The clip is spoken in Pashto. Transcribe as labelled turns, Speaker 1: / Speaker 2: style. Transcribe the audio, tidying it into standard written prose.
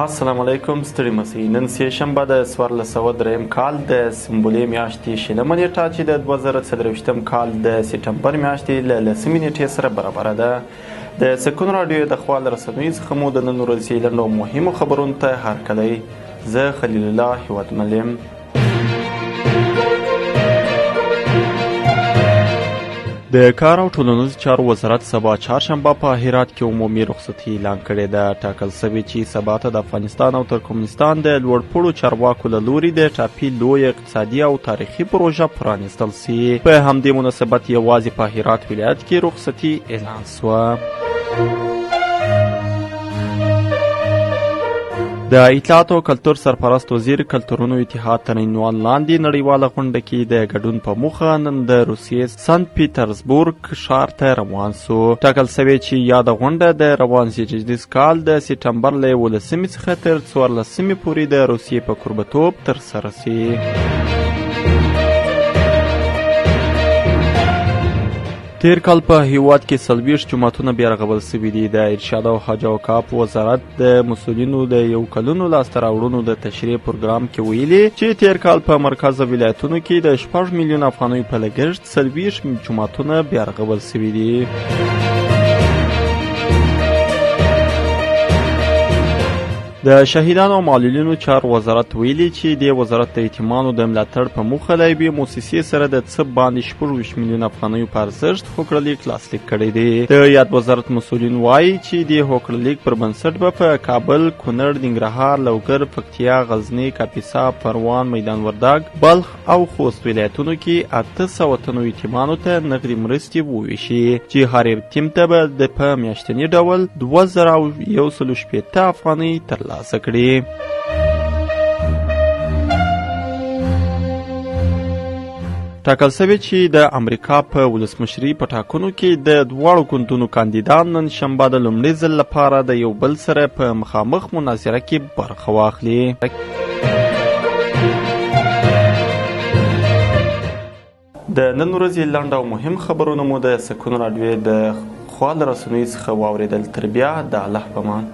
Speaker 1: السلام علیکم، ستړي مسئ. نن سه شنبه د 1403 کال د سنبلې میاشتې 20مه نیټه چې د 2024 کال د سپټمبر میاشتې له 10مې نیټې سره برابره ده. د سکون راډیو د خواله رسنیو څخه مو د نن ورځې لنډو مهمو خبرونو ته هرکلی. زه خلیل الله هیوادمل یم. د کار او ټولنیزو چارو وزارت سبا چهارشنبه په هرات کې عمومي رخصتي اعلان کړې ده. ټاکل شوې چې سبا ته د افغانستان او ترکمنستان د لوړپوړو چارواکو له لوري د ټاپي لویه اقتصادي او تاریخي پروژه پرانیستل شي. په همدې مناسبت یوازې په هرات ولایت کې رخصتي اعلان شوه. د اطلاعاتو او کلتور سرپرست وزیر کلتورونو اتحاد تر عنوان لاندې نړیواله غونډه کې د ګډون په موخه نن د روسیې سن پیټرزبورګ ښار ته روان سو. ټاکل شوې چې یاده غونډه د روان زېږدیز کال د سپټمبر له 11مې څخه تر 14مې پورې د روسیې په کوربتوب ترسره شي. تیر کال په هیواد کې 40 جوماتونه بیارغول شوي دي. د ارشاد او حج او اوقاف وزارت د مسؤلینو د یو کلونو لاسته راوړنو د تشریح پروګرام کې ویلي چې تیر کال په مرکز او ولایتونو کې د 6 میلیون افغانیو په لګښت 40 جوماتونه بیارغول شوي دي. د شهیدانو او معلولینو چارو وزارت ویلي چې دې وزارت د یتیمانو د ملاتړ په موخه له یوې موسسې سره د څه باندې 26 میلیون افغانیو په ارزښت هوکړه لیک لاسلیک کړی دی. د یاد وزارت مسؤلین وایي چې دې هوکړه لیک پر بنسټ به په کابل، کونړ، ننګرهار، لوګر، پکتیا، غزني، کاپیسا، پروان، میدان وردګ، بلخ او خوست ولایتونو کې 800 تنو یتیمانو ته نغدي مرستې وویشي چې هر یتیم ته به د په میاشتني ډول 2160 افغانۍ ترلاسه کړي. ټاکل شوې چې د امریکا په ولسمشرۍ په ټاکنو کې د دواړو ګوندونو کاندیدان نن شنبه د لومړي ځل لپاره د یو بل سره په مخامخ مناظره کې برخه واخلي. د نن ورځې لنډ او مهم خبرونه مو د سکون راډیو د خواله رسنیو څخه واورېدل. تر بیا د الله په مان.